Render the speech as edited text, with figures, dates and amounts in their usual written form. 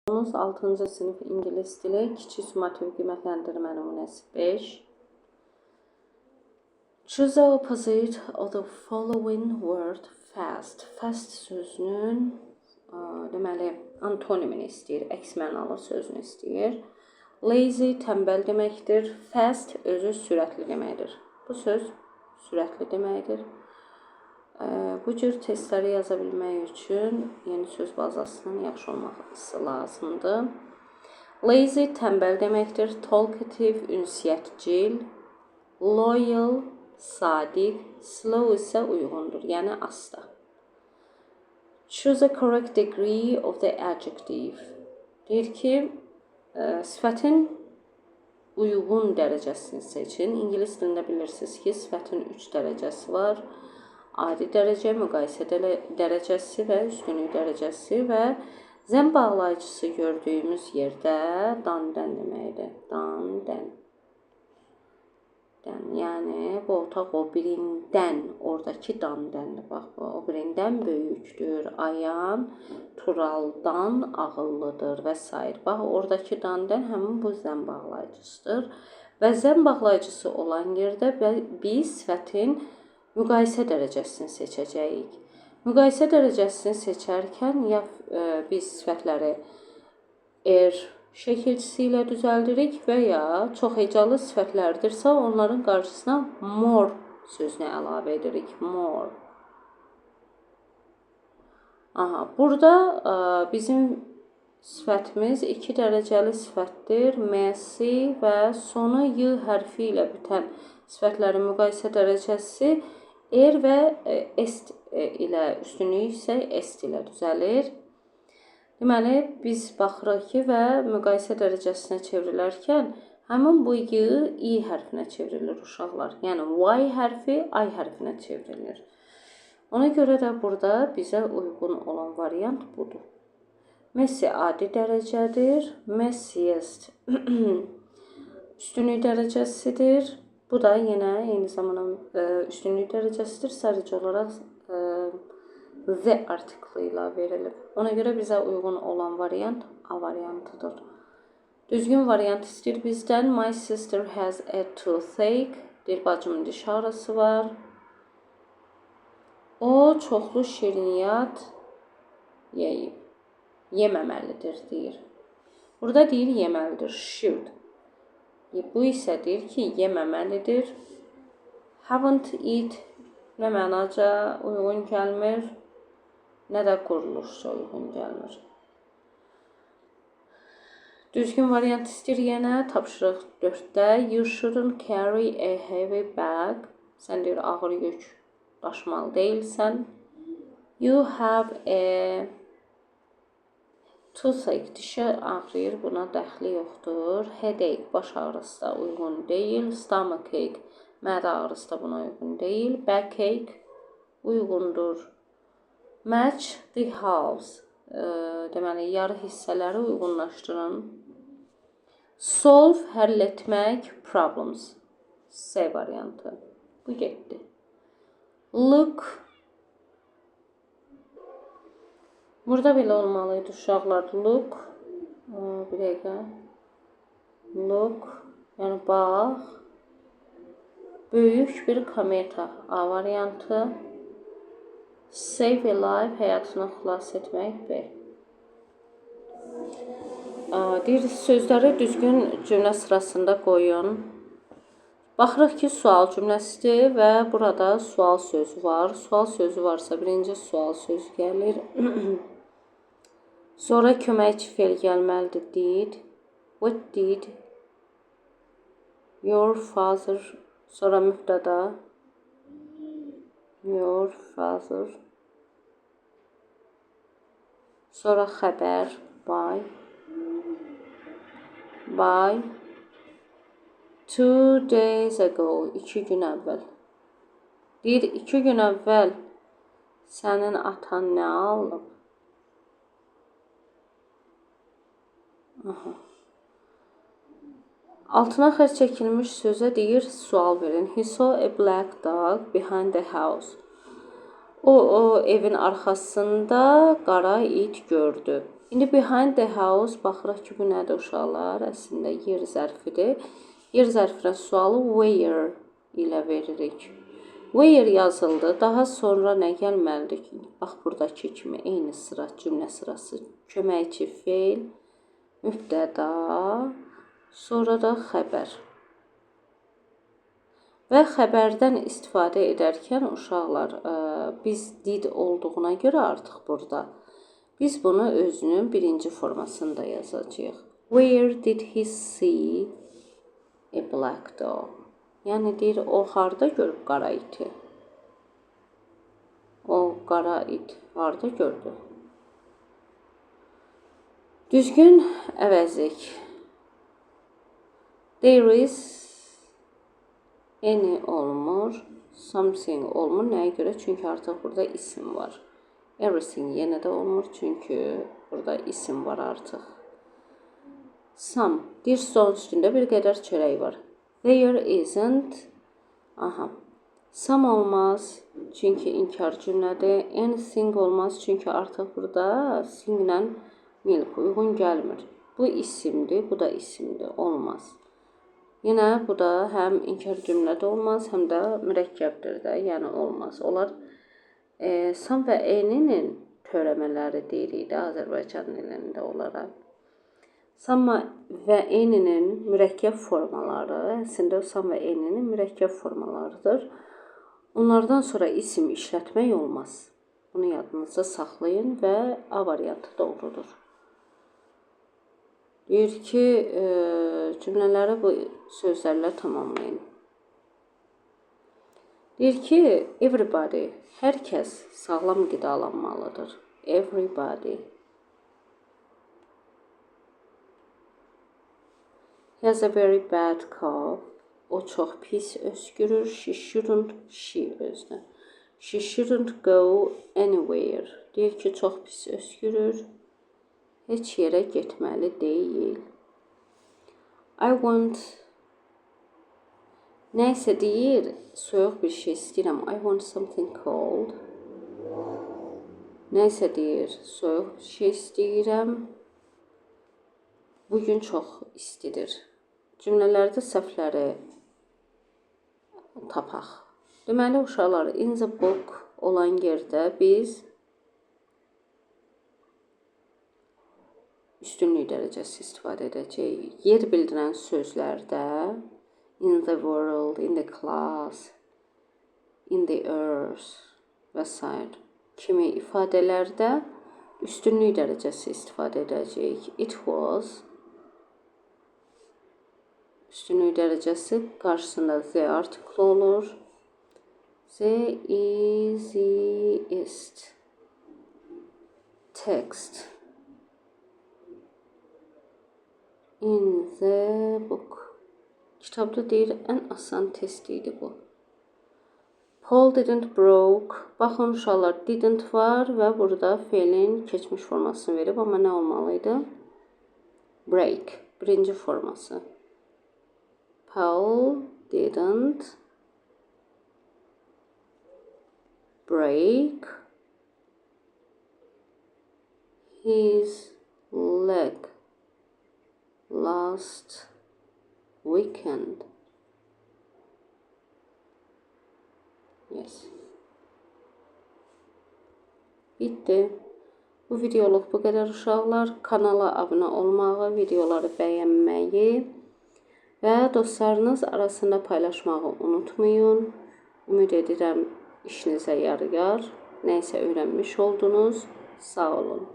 6-cı sinif ingilis dili kiçik summativ qiymətləndirmə nümunəsi 5. Choose the opposite of the following word fast. Fast sözünün deməli antonimini istəyir, əks mənalı sözünü istəyir. Lazy tənbəl deməkdir. Fast özü sürətli deməkdir. Bu söz sürətli deməkdir. Bu cür testləri yaza bilmək üçün yeni söz bazasının yaxşı olması lazımdır. Lazy tənbəl deməkdir. Talkative ünsiyyətcil, loyal sadiq, slow isə uyğundur, yəni asta. Choose a correct degree of the adjective. Deyir ki, sifətin uyğun dərəcəsini seçin. İngilis dilində bilirsiniz ki, sifətin 3 dərəcəsi var. Adi dərəcə, müqayisə dərəcəsi və üstünlük dərəcəsi və zəm bağlayıcısı gördüyümüz yerdə dan-dən deməkdir. Dan-dən. Dən. Yəni bu otaq o birindən, oradakı dan-dəndir. Bax bu o birindən böyükdür. Ayan Turaldan ağıllıdır və s. Bax oradakı dan-dən həmin bu zəm bağlayıcısıdır. Və zəm bağlayıcısı olan yerdə biz sifətin müqayisə dərəcəsini seçəcəyik. Müqayisə dərəcəsini seçərkən ya biz sifətləri er şəkilçisi ilə düzəldirik və ya çox hecalı sifətlərdirsə, onların qarşısına more sözünü əlavə edirik. More. Aha, burada bizim sifətimiz 2 dərəcəli sifətdir. Messy və sonu y hərfi ilə bitən sifətlərin müqayisə dərəcəsi er və est ilə, üstünlüyü isə est ilə düzəlir. Deməli, biz baxırıq ki, və müqayisə dərəcəsinə çevrilərkən həmin bu y i hərfinə çevrilir uşaqlar. Yəni y hərfi i hərfinə çevrilir. Ona görə də burada bizə uyğun olan variant budur. Messy adi dərəcədir. Messiest üstünlük dərəcəsidir. Bu da yenə eyni zamanda üstünlük dərəcəsidir. Sadəcə olaraq the artiklı ilə verilib. Ona görə bizə uyğun olan variant A variantıdır. Düzgün variant istəyir bizdən. My sister has a toothache. Deyir, bacımın diş ağrısı var. O çoxlu şirniyyat yeyib. Yeməməlidir, deyir. Burada deyir, yeməlidir. Should. Bu isə deyir ki, yeməməlidir. Haven't eat nə mənaca uyğun gəlmir, nə də quruluşca uyğun gəlmir. Düzgün variant istəyir yenə tapşırıq 4-də. You shouldn't carry a heavy bag. Sən deyir, ağır yük daşımalı deyilsən. You have a toothache, dişi ağrıyır, buna dəxli yoxdur. Headache, baş ağrısı da uyğun deyil. Stomachache, mədə ağrısı da buna uyğun deyil. Backache uyğundur. Match the halves. Deməli, yarı hissələri uyğunlaşdırın. Solve, həll etmək, problems. C variantı. Bu getdi. Look. Burada belə olmalı idi uşaqlar. Look. Bir dəqiqə. Look. Yəni bax. Böyük bir kometa. A variantı. Save a life. Həyatını xilas etmək. B. Deyir, sözləri düzgün cümlə sırasında qoyun. Baxırıq ki, sual cümləsidir və burada sual sözü var. Sual sözü varsa birinci sual sözü gəlir. Sonra köməkçi fe'l gəlməlidir. Did. What did your father? Sonra mübtəda. Your father. Sonra xəbər. By. By. 2 days ago, 2 gün əvvəl. Deyir, 2 gün əvvəl sənin atan nə alıb? Aha. Altına xətt çəkilmiş sözə deyir, sual verin. He saw a black dog behind the house. O evin arxasında qara it gördü. İndi behind the house baxırıq ki, bu nədir uşaqlar? Əslində yer zərfidir. Yer zərfinə sualı where ilə veririk. Where yazıldı. Daha sonra nə gəlməlidir ki? Bax buradakı kimi eyni sıra, cümlə sırası. Köməkçi feil, mübtəda, sonra da xəbər. Və xəbərdən istifadə edərkən uşaqlar, biz did olduğuna görə artıq burada biz bunu özünün birinci formasında yazacağıq. Where did he see a black dog? Yəni deyir, o harda görüb qara iti? O qara it harda gördü? Düzgün əvəzlik. There is any olmur, something olmur. Nəyə görə? Çünki artıq burada isim var. Everything yenə də olmur, çünki burada isim var artıq. Some. Deyir, stolun üstündə bir qədər çörək var. There isn't. Aha. Some olmaz, çünki inkar cümlədir. Anything olmaz, çünki artıq burada thing-lə milk uyğun gəlmir. Bu isimdir, bu da isimdir. Olmaz. Yenə bu da həm inkar cümlədə olmaz, həm də mürəkkəbdir də, yəni olmaz. Onlar some və any-nin törəmələri deyirik də Azərbaycan dilində olaraq. Some və any-nin mürəkkəb formaları, əslində some və any-nin mürəkkəb formalarıdır. Onlardan sonra isim işlətmək olmaz. Bunu yadınızda saxlayın və A variantı doğrudur. Deyir ki, cümlələri bu sözlərlə tamamlayın. Deyir ki, everybody, hər kəs sağlam qidalanmalıdır. Everybody. He has a very bad cough. O çox pis öskürür. She shouldn't, she özünə. She shouldn't go anywhere. Deyir ki, çox pis öskürür. Heç yerə getməli deyil. I want Nəysə deyir, soyuq bir şey istəyirəm. I want something cold. Nəysə deyir, soyuq bir şey istəyirəm. Bugün çox istidir. Cümlələrdə səhvləri tapaq. Deməli, uşaqlar, in the book olan yerdə biz üstünlük dərəcəsi istifadə edəcəyik. Yer bildirən sözlərdə in the world, in the class, in the earth və s. kimi ifadələrdə üstünlük dərəcəsi istifadə edəcəyik. It was üstünlük dərəcəsi qarşısında the artiklı olur. The easiest text in the book. Kitabda deyir, ən asan test idi bu. Paul didn't broke. Baxın uşaqlar, didn't var və burada feilin keçmiş formasını verib, amma nə olmalı idi? Break, birinci forması. Paul didn't break his leg last weekend. Yes. Bitdi. Bu videoluq bu qədər uşaqlar. Kanala abunə olmağı, videoları bəyənməyi və dostlarınız arasında paylaşmağı unutmayın. Ümid edirəm işinizə yarayar. Nə isə öyrənmiş oldunuz. Sağ olun.